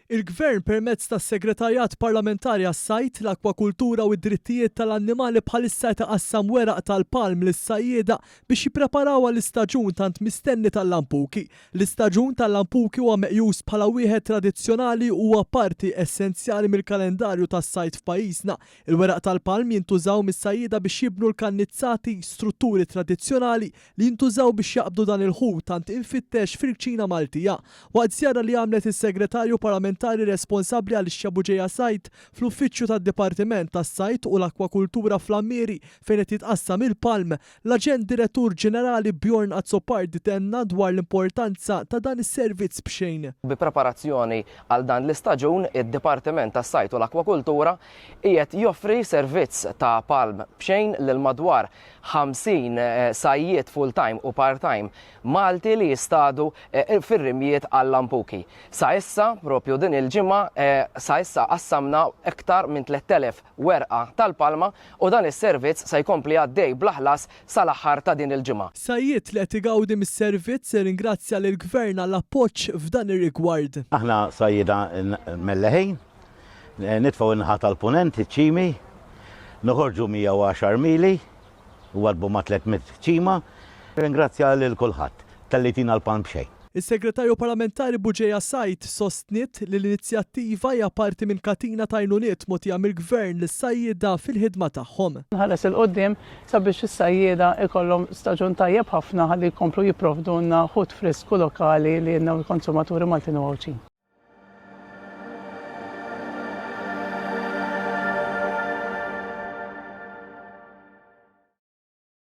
Il-Gvern permezz tas-Segretarjat Parlamentari għas-Sajd, l-Akwakultura u d-Drittijiet tal-Annimali bħalissa qed iqassam weraq tal-palm lis-sajjieda biex jippreparaw għall-istaġun tant mistenni tal-lampuki. L-istaġun tal-lampuki huwa meqjus bħala wieħed tradizzjonali u huwa parti essenzjali mill-kalendarju tas-sajd f'pajjiżna. Il-weraq tal-palm jintużaw mis-sajjieda biex jibnu l-kannizzati, strutturi tradizzjonali li jintużaw biex jaqbdu dan il-ħut tant imfittex fil-kċina Maltija. Waqt żjara li għamlet is-Segretarju Parlamentari responsabbli għal Bugeja Said fl-uffiċċju tad-Dipartiment tas-Sajd u l-Akwakultura fl-Għammieri fejn qed jitqassam il-palm, l-Aġent Direttur Ġenerali Bjorn Azzopardi tenna dwar l-importanza ta' dan is-servizz b'xejn. Bi preparazzjoni għal dan l-istaġun, id-Dipartiment tas-Sajd u l-Akwakultura qiegħed joffri servizz ta' palm b'xejn lil madwar 50 sajjied full-time u part-time Malti li jistadu fir-rimjiet għal-lampuki. Sa issa, propju din il-ġimgħa, sa issa qassamna iktar minn 3,000 werqa tal-palma u dan is-servizz se jkompli għaddej bla ħlas sal-aħħar ta' din il-ġimgħa. Sajjied li qed igawdi mis-servizz irringrazzja lill-Gvern għall-appoġġ f'dan ir-rigward. Aħna sajjieda melleħin, Nitfgħu in-naħa tal-Punent, iċ-ċimi, noħorġu 110 mili, nwaddbu ma' 300 ċima. Nirringrazzja lil kulħadd talli jtina l-palm b'xejn. Is-Segretarju Parlamentari Bugeja Said sostniet li l-inizjattiva hija parti minn katina ta' għajnuniet mogħtija mill-Gvern lis-sajjieda fil-ħidma tagħhom. Nħares 'il quddiem sabiex is-sajjieda jkollhom staġun tajjeb ħafna ħalli jkomplu jipprovdulna ħut frisk u lokali lilna u l-konsumaturi Maltin u Għawdxin.